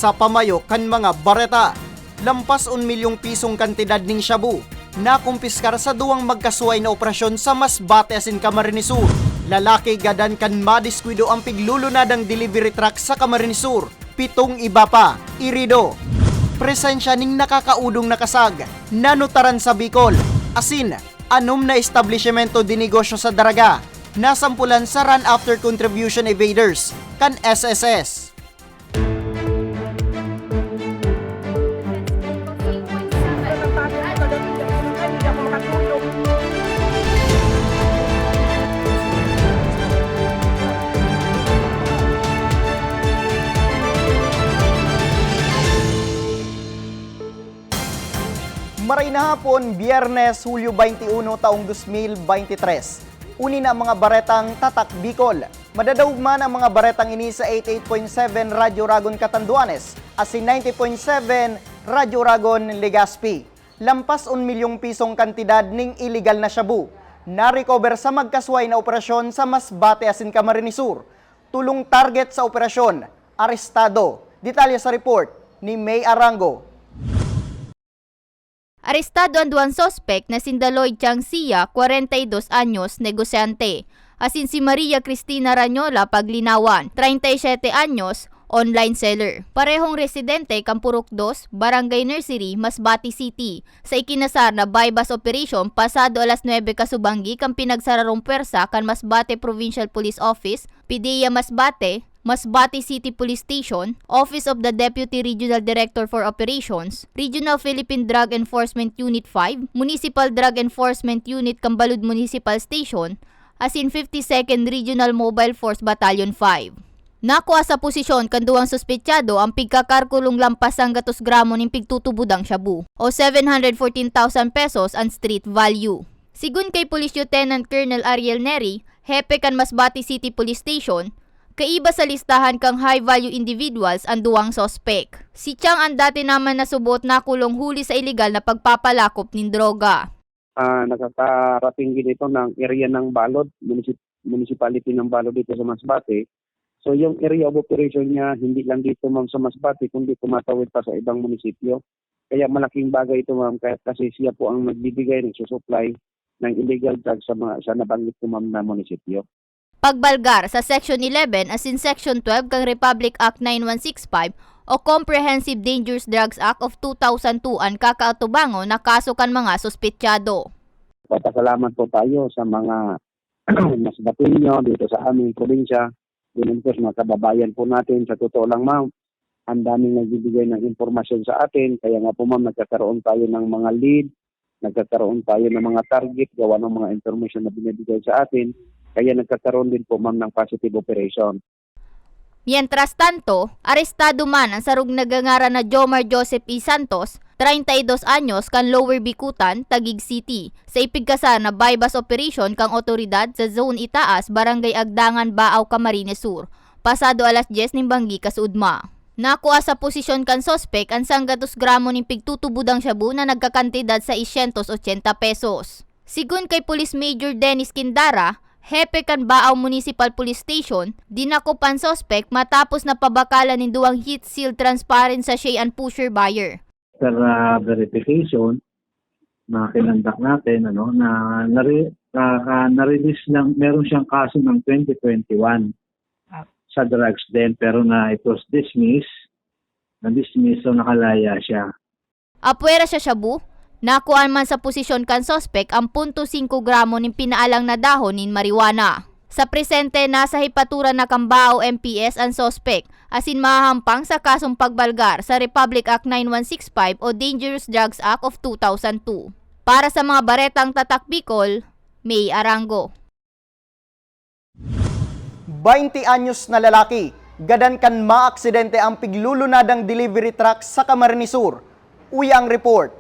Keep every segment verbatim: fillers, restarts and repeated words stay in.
Sa pamayo kan mga bareta, lampas un milyong pisong kantidad nin shabu nakumpiskar sa duwang magkasuhay na operasyon sa Masbate asin Camarines Sur. Lalaki gadan kan madiskuido ang piglulunadang delivery truck sa Camarines Sur. Pitong iba pa, irido. Presensya ning nakakaudong na kasag, nanutaran sa Bicol, asin anom na establisyemento de negosyo sa Daraga, nasampulan sa run after contribution evaders kan S S S. Maray na hapon, Biyernes, Hulyo twenty-one, taong dos mil bente tres. Uni na ang mga baretang Tatak Bicol. Madadaog man ang mga baretang ini sa eighty-eight point seven Radyo Ragon Catanduanes asin ninety point seven Radyo Ragon Legazpi. Lampas un milyong pisong kantidad ning iligal na shabu na-recover sa magkasuhay na operasyon sa Masbate asin Camarines Sur. Tulong target sa operasyon, arestado. Detalye sa report ni May Arango. Arestado an duwang suspek na sinda Lloyd Chang Sia, kwarenta y dos anyos, negosyante, asin si Maria Cristina Rañola Paglinawan, treinta y siete anyos, online seller. Parehong residente kan Purok dos, Barangay Nursery, Masbate City, sa ikinasar na buy-bust operation pasado alas nuebe kasubanggi kan pinagsararong pwersa kan Masbate Provincial Police Office, PDEA Masbate, Masbate City Police Station, Office of the Deputy Regional Director for Operations, Regional Philippine Drug Enforcement Unit five, Municipal Drug Enforcement Unit kan Balud Municipal Station, asin fifty-second Regional Mobile Force Battalion five. Nakua sa posisyon kan duwang suspetsado ang pigkakarkulong lampas sanggatos gramo nin pigtutubodang shabu, o seven hundred fourteen thousand pesos an street value. Sigon kay Police Lieutenant Colonel Ariel Neri, hepe kan Masbate City Police Station, kaiba sa listahan kan high-value individuals an duwang suspek. Si Chang an dati naman nasuboot nakulong huli sa iligal na pagpapalakop nin droga. Ah, nakakarating din ito ng area ng Balod, munisip-, municipality ng Balod dito sa Masbate. So, yung area of operation niya, hindi lang dito, ma'am, sa Masbate, kundi tumatawid pa sa ibang munisipyo. Kaya malaking bagay ito, ma'am, kaya, kasi siya po ang nagbibigay, nagsusupply ng illegal drugs sa mga, sa nabanggit ko, ma'am, na munisipyo. Pagbalgar sa Section eleven asin Section twelve kan Republic Act nine one six five o Comprehensive Dangerous Drugs Act of two thousand two an kakaatubangon na kaso kan mga suspetsado. Papasalamat po tayo sa mga Masbateño dito sa aming probinsya. Din, of course, mga kababayan po natin. Sa totoo lang, ma'am, ang daming nagbibigay ng impormasyon sa atin. Kaya nga po, ma'am, nagkakaroon tayo ng mga lead, nagkakaroon tayo ng mga target, gawa ng mga information na binibigay sa atin. Kaya nagkakaroon din po, ma'am, ng positive operation. Mientras tanto, arestado man ang sarong nagangaran na Jomar Joseph E. Santos, treinta y dos anyos, kan Lower Bicutan, Taguig City, sa ipigkasar na buy-bust operation kan otoridad sa Zone Itaas, Barangay Agdangan, Baao, Camarines Sur, pasado alas dyes nin banggi kasuodma. Nakua sa posisyon kan suspek an sanggatos gramo nin pigtutubodang shabu na nagkakantidad seiscientos ochenta pesos. Sigon kay Police Major Dennis Quindara, hepe kan Baao Municipal Police Station, dinakop an suspek matapos na pabakalan nin duwang heat-sealed transparent sachet an pusher buyer. After, ah, verification na kinonduct natin, ano, na nare-, ah, ah, na-release lang, meron siyang kaso ng twenty twenty-one sa drugs din, pero na it was dismissed, na-dismiss, so nakalaya siya. Apwera sa shabu, nakuan man sa posisyon kan suspek ang punto singko gramo nin pinaalang na dahon nin marijuana. Sa presente, nasa hepyatura na kan Baao M P S an suspek, asin mahahampang sa kasong pagbalgar sa Republic Act nine one six five o Dangerous Drugs Act of two thousand two. Para sa mga baretang Tatak Bicol, May Arango. Baynte anyos na lalaki, gadan kan maaksidente ang piglulunadang delivery truck sa Camarines Sur. Uya ang report.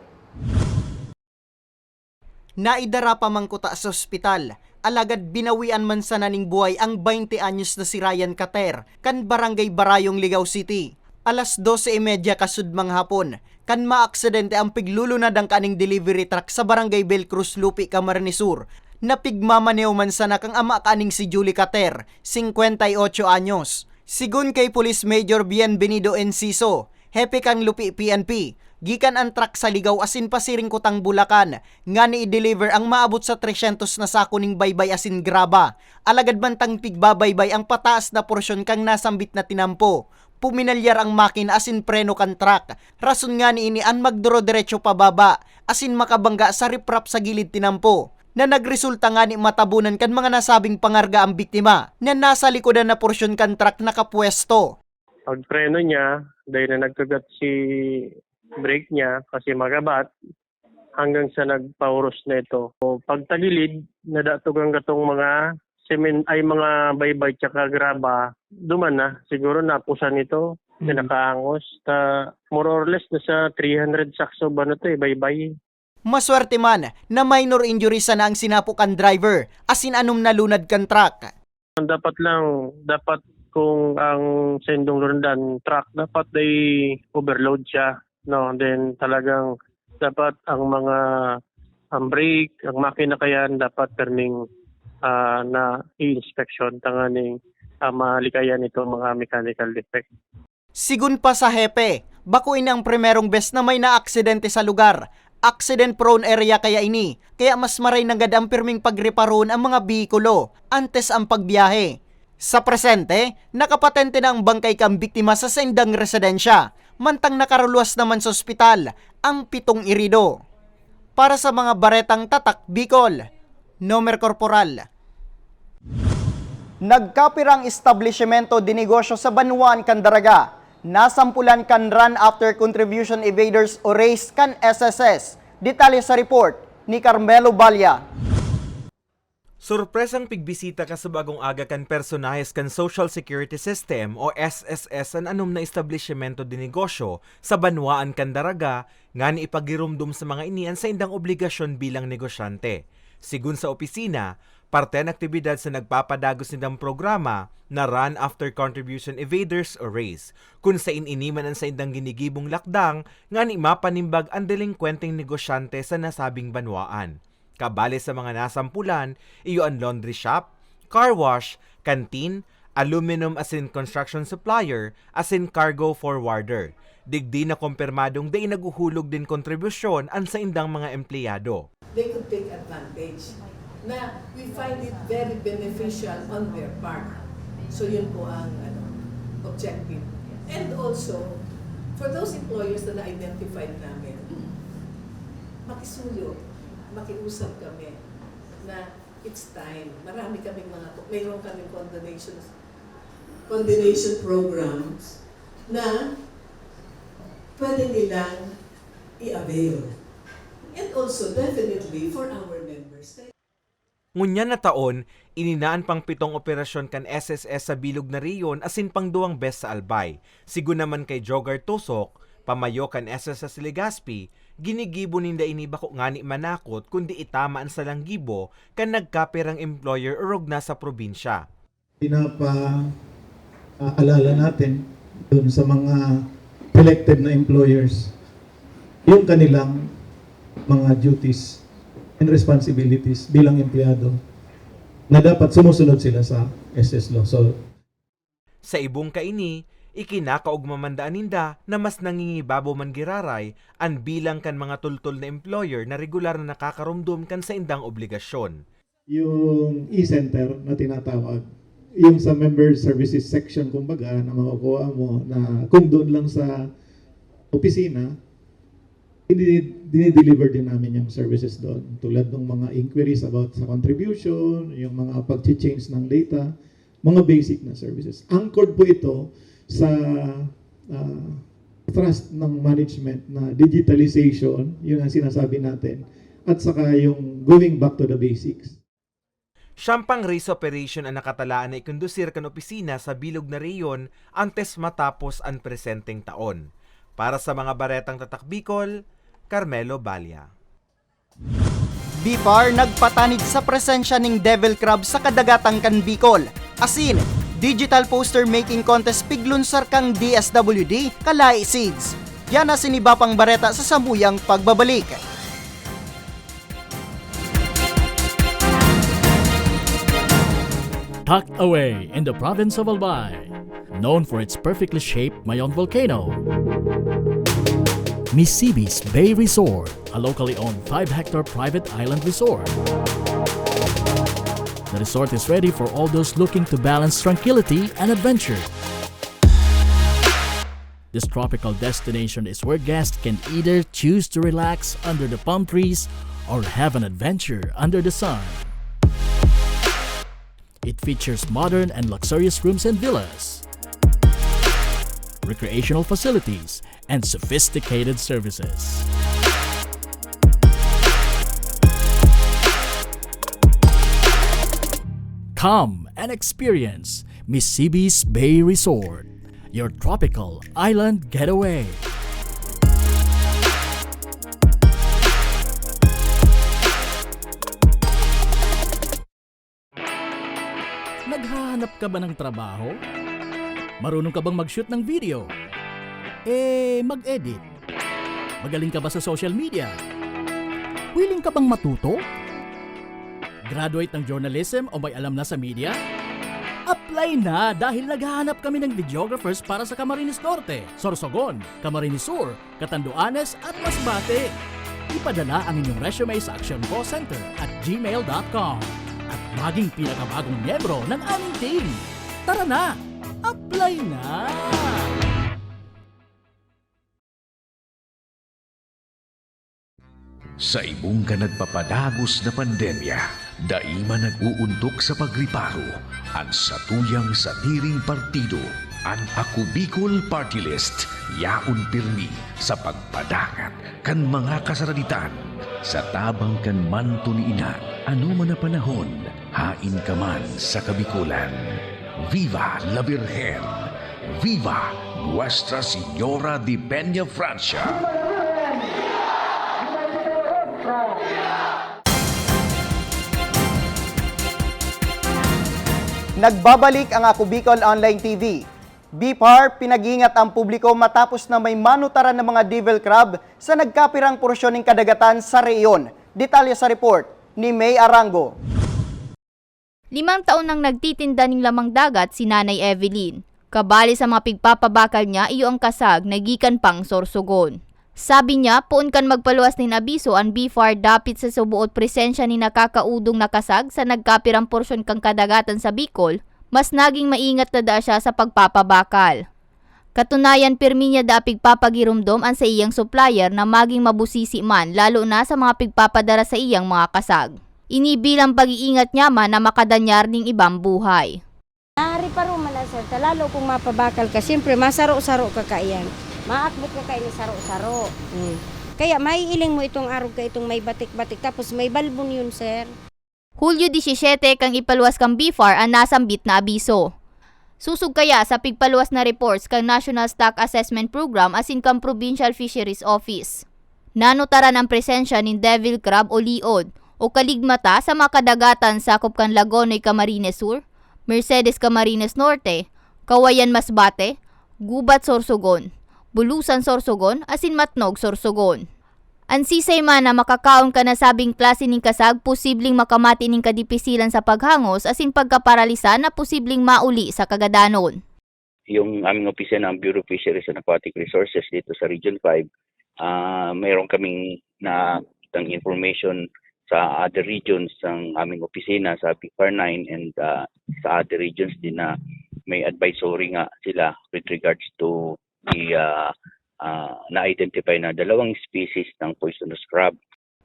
Naidara pa man kuta sa ospital, alagad binawian man sana ning buhay ang baynte anyos na si Ryan Cater, kan Barangay Barayong, Ligao City. Alas dose y media kasudmang hapon, kan maaksidente ang piglulunad ang kaning delivery truck sa Barangay Belcruz, Lupi, Camarines Sur, na pigmamaneho man sana kang ama kaning si Julie Cater, singkwenta y otso anyos. Sigon kay Police Major Bienvenido Enciso, hepe kan Lupi P N P, gikan an truck sa Ligao asin pasiring kutang Bulacan, ngani i-deliver ang maabot sa tresyentos na sako ning baybay asin graba. Alagad mantang pigbabaybay ang pataas na porsyon kan nasambit na tinampo, puminalyar ang makina asin preno kan truck. Rason ngani ini an magduro-diretso pababa asin makabangga sa riprap sa gilid tinampo, na nagresulta ngani matabunan kan mga nasabing pangarga ang biktima na nasa likodan na porsyon kan truck nakapwesto. Pagpreno niya, dahil na nagkagat si brake niya kasi magabat, hanggang sa nagpauros na ito. O, pagtagilid, nadatog ang gatong mga semen-, ay, mga baybay tsaka graba, duman na. Siguro napusan ito, Mm. pinakaangos. Ta, more or less, nasa three hundred sacks of ano to eh, baybay. Maswerte man na minor injuries sana ang sinapo kan driver, asin anom na lunad kan truck. Ang dapat lang, dapat kung ang sendong lundan truck, dapat day overload siya, no? Then talagang dapat ang mga, ang brake, ang makina kayan, dapat perming, ah, na i-inspection tanganing, ah, malikayan itong mga mechanical defect. Sigon pa sa hepe, bako ini ang primerong bes na may naaksidente sa lugar. Accident-prone area kaya ini, kaya mas maray nanggad ang pirming pagreparohon ang mga behikulo antes ang pagbiyahe. Sa presente, nakapatente na ang bangkay kan biktima sa saindang residensya, mantang nakaruluwas naman sa ospital ang pitong irido. Para sa mga baretang tatak Bicol, Nomer Corporal. Nagkapirang establisyemento de negosyo sa banwaan kan Daraga, nasampulan kan Run After Contribution Evaders o RACE kan S S S. Detalye sa report ni Carmelo Balla. Sorpresang pigbisita ka sa bagong aga kan personahes kan Social Security System o S S S an anom na establisyemento de negosyo sa banwaan kan Daraga, ngani ipagiromdom sa mga ini an saindang obligasyon bilang negosyante. Sigon sa opisina, parte an aktibidad sa nagpapadagos nindang programa na Run After Contribution Evaders o RACE, kun sain ini man an saindang ginigibong lakdang ngani mapanimbag an delinkwenteng negosyante sa nasabing banwaan. Kabali sa mga nasampulan, iyo an laundry shop, car wash, canteen, aluminum asin construction supplier, asin cargo forwarder. Digdi na kumpirmadong dai naghuhulog nin kontribusyon an saindang mga empleyado. They could take advantage na we find it very beneficial on their part. So yun po ang, ano, objective. And also, for those employers na na-identified namin, makisuyo, makiusap kami na it's time. Marami kaming mga, mayroon kaming coordination, coordination programs na pwede nilang i-avail. And also, definitely, for our members. Ngunyan na taon, ini na an pangpitong operasyon kan S S S sa bilog na rehiyon asin pangduwang bes sa Albay. Sigon naman kay Jogar Tusok, pamayo kan S S S Legazpi, ginigibo ninda ini bako ngani manakot kundi itama an salang gibo kan nagkapirang employer orog na sa probinsya. Pinapa, ah, alala natin dun sa mga selected na employers yung kanilang mga duties and responsibilities bilang empleyado na dapat sumusunod sila sa S S law. So, sa ibong kaini, ikinakaogma man daan ninda na mas nangingibabaw man giraray an bilang kan mga tultol na employer na regular na nakakaromdom kan saindang obligasyon. Yung e-center na tinatawag, yung sa member services section, kumbaga, na makukuha mo na kung doon lang sa opisina, dini-, dinideliver din namin yung services doon. Tulad ng mga inquiries about sa contribution, yung mga pag-change ng data, mga basic na services. Anchored po ito sa, ah, thrust ng management na digitalization, yun ang sinasabi natin, at saka yung going back to the basics. Syampang RACE operation an nakatalaan na ikondusir kan opisina sa bilog na rehiyon antes matapos an presenteng taon. Para sa mga baretang tatak Bicol, Carmelo Balla. BFAR nagpatanid sa presensya ning Devil Crab sa kadagatan kan Bicol, asin Digital Poster Making Contest piglunsar kan D S W D Kalay Seeds. Yan asin iba pang bareta sa samuyang pagbabalik. Tucked away in the province of Albay, known for its perfectly shaped Mayon volcano. Misibis Bay Resort, a locally owned five-hectare private island resort. The resort is ready for all those looking to balance tranquility and adventure. This tropical destination is where guests can either choose to relax under the palm trees or have an adventure under the sun. It features modern and luxurious rooms and villas, recreational facilities, and sophisticated services. Come and experience Misibis Bay Resort, your tropical island getaway. Naghahanap ka ba ng trabaho? Marunong ka bang mag-shoot ng video? Eh, mag-edit? Magaling ka ba sa social media? Willing ka bang matuto? Graduate ng journalism o may alam na sa media? Apply na, dahil naghahanap kami ng videographers para sa Camarines Norte, Sorsogon, Camarines Sur, Catanduanes at Masbate. Ipadala ang inyong resume sa actioncallcenter at gmail dot com at maging pinakabagong miyembro ng aming team. Tara na! Apply na! Sa ibong kan nagpapadagos na pandemya, dai man nag-uuntok sa pagriparo an satuyang sadiring partido. An Ako Bicol Party List yaon pirmi sa pagpadangat kan mga kasaraditan sa tabang kan manto ni Ina. Ano man na panahon, hain ka man sa Kabikolan. Viva la Virgen! Viva Nuestra Señora de Peña Francia! Nagbabalik ang Ako Bicol Online T V. B P A R, pinag-iingat ang publiko matapos na may manutaran ng mga devil crab sa nagkapirang porsyon nin kadagatan sa rehiyon. Detalye sa report ni May Arango. Limang taon nang nagtitinda nin lamang dagat si Nanay Evelyn. Kabali sa mga pigpapabakal niya, iyo ang kasag na gikan pang Sorsogon. Sabi niya, poon kan magpaluwas nin abiso an B P A R dapit sa suboot presensya nin nakakaudong na kasag sa nagkapirang porsyon kan kadagatan sa Bicol, mas naging maingat na daa siya sa pagpapabakal. Katunayan, pirmi niya daa pigpapagiromdom an saiyang supplier na maging mabusisi man, lalo na sa mga pigpapadara saiyang mga kasag. Ini bilang pag-iingat niya man na makadanyar nin ibang buhay. Nariparo man na, sir, ta lalo kung mapabakal ka, siyempre, masaro-saro ka kaiyan. Maakbot ka kaini saro-saro. Hmm. Kaya maiiling mo itong arog ka, itong may batik-batik, tapos may balbon yun, sir. Hulyo disisiyete kan ipaluwas kan B P A R an nasambit na abiso. Sosog kaya sa pigpaluwas na reports kan National Stock Assessment Program asin kan Provincial Fisheries Office. Nanutaran an presensya nin devil crab o liod o kaligmata sa mga kadagatan sakop kan Lagonoy, Camarines Sur, Mercedes, Camarines Norte, Cauayan, Masbate, Gubat, Sorsogon, Bulusan, Sorsogon, asin Matnog, Sorsogon. An sisay man na makakaon kan nasabing klase nin kasag, posibleng makamati nin kadipisilan sa paghangos asin pagkaparalisa na posibleng mauli sa kagadanon. Yung aming opisina, ang Bureau of Fisheries and Aquatic Resources dito sa Region five, ah, mayroon kaming nakitang information sa other regions ng aming opisina, sa P F R nine and, ah, sa other regions din na may advisory nga sila with regards to the, ah, ah, na-identify na dalawang species ng poisonous crab.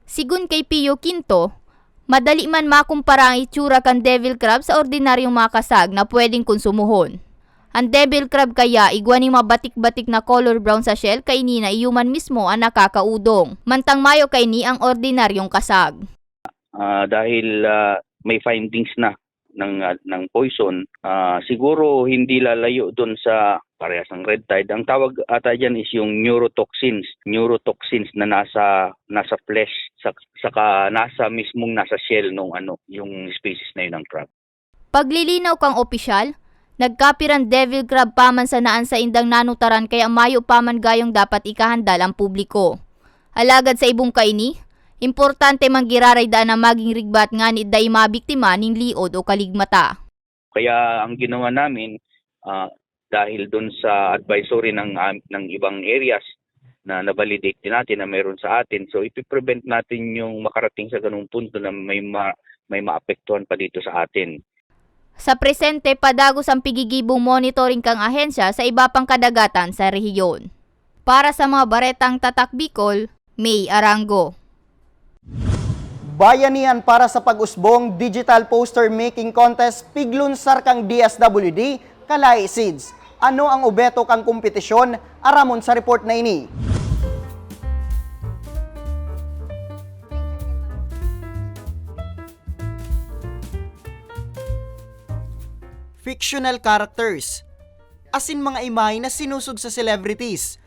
Sigon kay Pio Quinto, madali man makumpara ang itsura kan devil crab sa ordinaryong mga kasag na pwedeng konsumohon. Ang devil crab kaya igwa nin mabatik-batik na color brown sa shell, kaini na iyo man mismo ang nakakaudong, mantang mayo kaini ang ordinaryong kasag. Ah, dahil, ah, may findings na ng, ah, ng poison, ah, siguro hindi lalayo dun sa parehas ng red tide. Ang tawag ata diyan is yung neurotoxins, neurotoxins na nasa, nasa flesh, sa, saka nasa mismong nasa shell nung ano, yung species na yun ng crab. Paglilinaw kang opisyal, nagkapiran devil crab pa man sana an saindang nanutaran kaya mayo pa man gayong dapat ikahandal ang publiko. Alagad sa ibong kaini, importante man giraray daan na maging rigbat ngani dai mabiktima nin liod o kaligmata. Kaya ang ginawa namin, ah, dahil dun sa advisory ng, ah, ng ibang areas na na-validate din natin na meron sa atin. So, ipi-prevent natin yung makarating sa ganung punto na may ma-, may maapektuhan pa dito sa atin. Sa presente, padagos ang pigigibong monitoring kan ahensya sa iba pang kadagatan sa rehiyon. Para sa mga baretang Tatak Bicol, May Arango. Bayanihan para sa pag-usbong Digital Poster Making Contest piglunsar kan D S W D, Kalahi Seeds. Ano ang obheto kan kompetisyon? Aramon sa report na ini. Fictional characters asin mga imahe na sinusog sa celebrities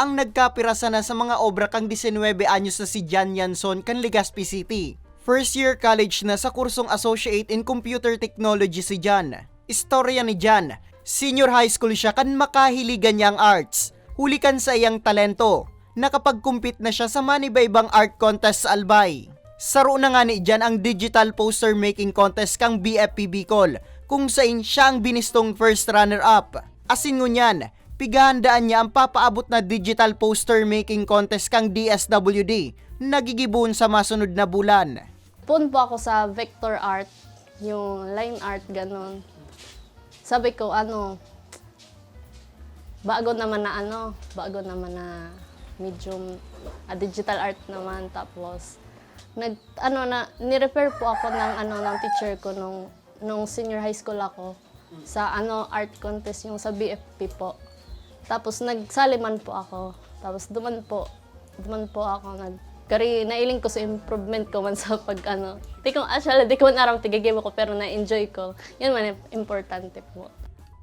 ang nagkapirasa na sa mga obra kan disinwebe anyos na si Jan Yanson kan Legazpi City. First year college na sa kursong Associate in Computer Technology si Jan. Istorya ni Jan, senior high school siya kan makahiligan niya ang arts. Huli kan saiyang talento, nakapag-compete na siya sa manibaybang art contest sa Albay. Saro na ngani diyan ang Digital Poster Making Contest kang B F P Bicol, kung sain siya ang binistong first runner-up. Asin ngunyan, pighahandaan niya ang papaabot na Digital Poster Making Contest kang D S W D na gigibohon sa masunod na bulan. Pun po ako sa vector art, yung line art, ganon. Sabi ko, ano, bago naman na ano, bago naman na medium, ah, digital art naman. Tapos, nag, ano na, ni-refer po ako ng, ano, ng teacher ko nung, nung senior high school ako sa, ano, art contest, yung sa B F P po. Tapos, nagsali man po ako. Tapos, duman po, duman po ako nag, kari, nailing ko sa improvement ko man sa pag, ano, di ko, actually, di ko man aram tigigibo ko, pero na-enjoy ko. Yun man, importante po.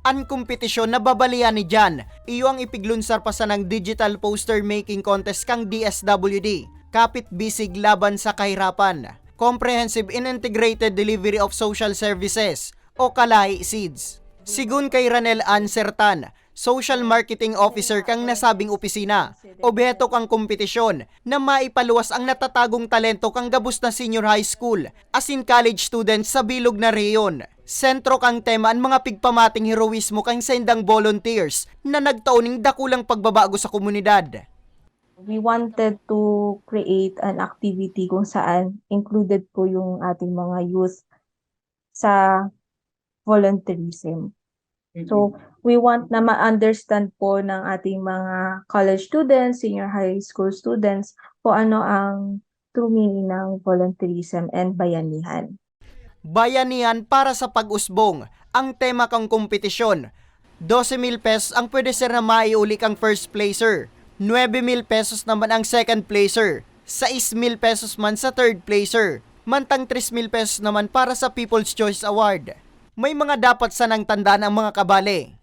An kompetisyon na babalian ni Jan, iyo ang ipiglunsar pa sanang Digital Poster Making Contest kang D S W D, Kapit Bisig Laban sa Kahirapan, Comprehensive and Integrated Delivery of Social Services, o Kalahi Seeds. Sigun kay Ranel Ansertan, Social Marketing Officer kang nasabing opisina, obheto kang kompetisyon na maipaluwas ang natatagong talento kang gabos na senior high school asin college students sa bilog na rehiyon. Sentro kan tema an mga pigpamating heroismo kan saindang volunteers na nagtao ning dakulang pagbabago sa komunidad. We wanted to create an activity kung saan included po yung ating mga youth sa volunteerism. So, we want na ma-understand po ng ating mga college students, senior high school students, kung ano ang true meaning ng volunteerism and bayanihan. Bayanihan para sa pag-usbong, ang tema kang kompetisyon. Dose mil pesos ang pwede ser na maiuli kang first placer. Nuebe mil pesos naman ang second placer. Sais mil pesos man sa third placer. Mantang tres mil pesos naman para sa People's Choice Award. May mga dapat sanang tandaan ang mga kabale.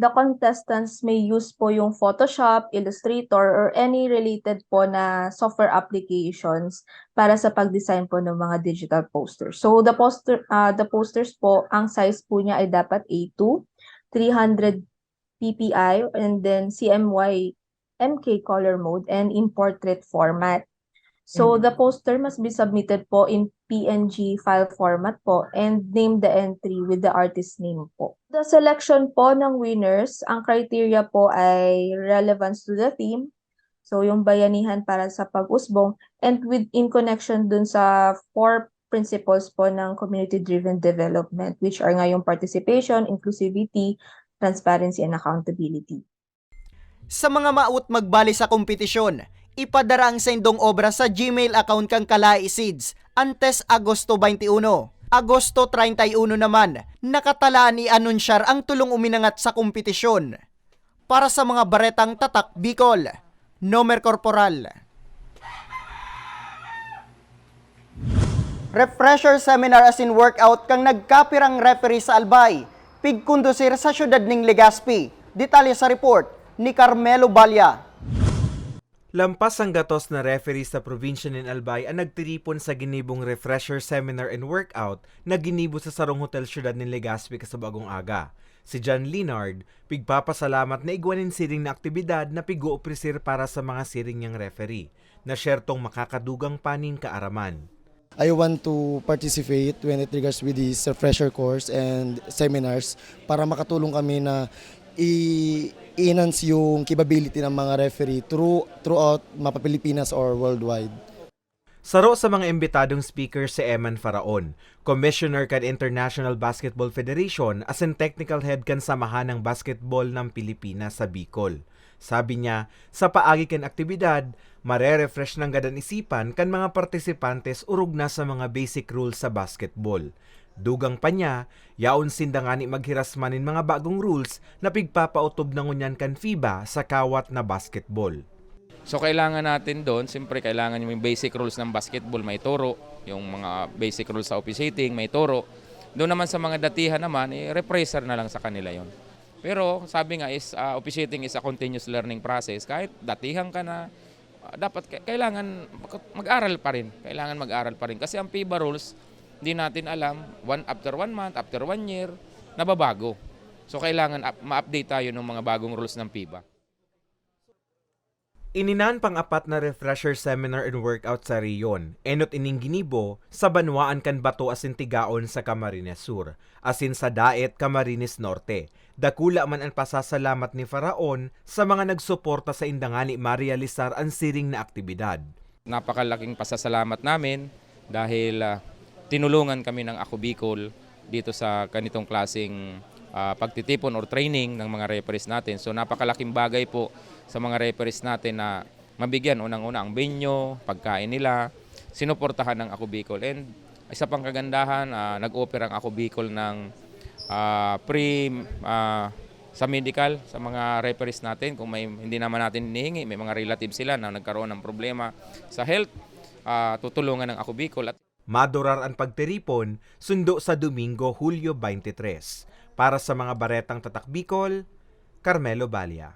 The contestants may use po yung Photoshop, Illustrator, or any related po na software applications para sa pag-design po ng mga digital posters. So the poster, ah, the posters po, ang size po niya ay dapat A two, three hundred P P I, and then C M Y M K color mode, and in portrait format. So the poster must be submitted po in P N G file format po and name the entry with the artist name po. The selection po ng winners, ang criteria po ay relevance to the theme. So yung bayanihan para sa pag-usbong and with, in connection dun sa four principles po ng community-driven development, which are nga yung participation, inclusivity, transparency, and accountability. Sa mga maawot magbali sa kompetisyon, ipadara ang saindong obra sa Gmail account kan Kalahi Seeds antes Agosto twenty-one. Agosto treinta y uno naman, nakatalaan i-anunsyar ang tulong uminangat sa kompetisyon. Para sa mga baretang Tatak Bicol, Nomer Corporal. Refresher seminar asin workout kan nagkapirang referee sa Albay, pigkondusir sa siyudad ning Legazpi. Detalye sa report ni Carmelo Balya. Lampas sanggatos na referee sa probinsya nin Albay ang nagtiripon sa ginibong refresher seminar and workout na ginibo sa sarong hotel siyudad nin Legazpi kasabagong aga. Si John Linard, pigpapasalamat na igwa nin siring na aktibidad na pig-oopresir para sa mga siring niyang referee, na siyertong makakadugang pa nin kaaraman. I want to participate when it regards with these refresher course and seminars para makatulong kami na I-enhance yung capability ng mga referee through, throughout mapa Pilipinas or worldwide. Saro sa mga imbitadong speaker si Eman Faraon, Commissioner kan International Basketball Federation asin Technical Head kan Samahan ng Basketball ng Pilipinas sa Bicol. Sabi niya, sa paagi kan aktibidad, marerefresh nanggad an isipan kan mga partisipantes orog na sa mga basic rules sa basketball. Dugang pa niya, yaon sinda ngani maghirasman nin mga bagong rules na pigpapautob na ngunyan kan FIBA sa kawat na basketball. So kailangan natin doon, siyempre kailangan yung basic rules ng basketball maituro, yung mga basic rules sa officiating maituro. Doon naman sa mga datihan naman, eh, refresher na lang sa kanila yon. Pero sabi nga is uh, officiating is a continuous learning process. Kahit datihan ka na, uh, dapat kailangan mag-aral pa rin. Kailangan mag-aral pa rin kasi ang FIBA rules, hindi natin alam, one, after one month, after one year, nababago. So kailangan ma-update tayo ng mga bagong rules ng FIBA. Ininan pang-apat na refresher seminar and workout sa Rion, enot ining ginibo sa banwaan kan Bato asin Tigaon sa Camarines Sur, asin sa Daet, Camarines Norte. Dakula man an pasasalamat ni Faraon sa mga nagsuporta sa indangani marealisar an siring na aktibidad. Napakalaking pasasalamat namin dahil uh, tinulungan kami ng Ako Bicol dito sa ganitong klaseng uh, pagtitipon or training ng mga referees natin. So napakalaking bagay po sa mga referees natin na mabigyan unang-una ang venue, pagkain nila, sinuportahan ng Ako Bicol. And isa pang kagandahan, uh, nag-offer ang Ako Bicol ng uh, free uh, sa medical sa mga referees natin. Kung may hindi naman natin hinihingi, may mga relatives sila na nagkaroon ng problema sa health, uh, tutulungan ng Ako Bicol. At Madurar an pagtiripon sundo sa Domingo, Hulyo twenty-three. Para sa mga baretang Tatak Bicol, Carmelo Balia.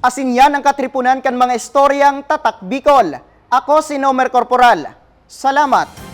Asin yan ang katripunan kan mga istoryang Tatak Bicol. Ako si Nomer Corporal. Salamat!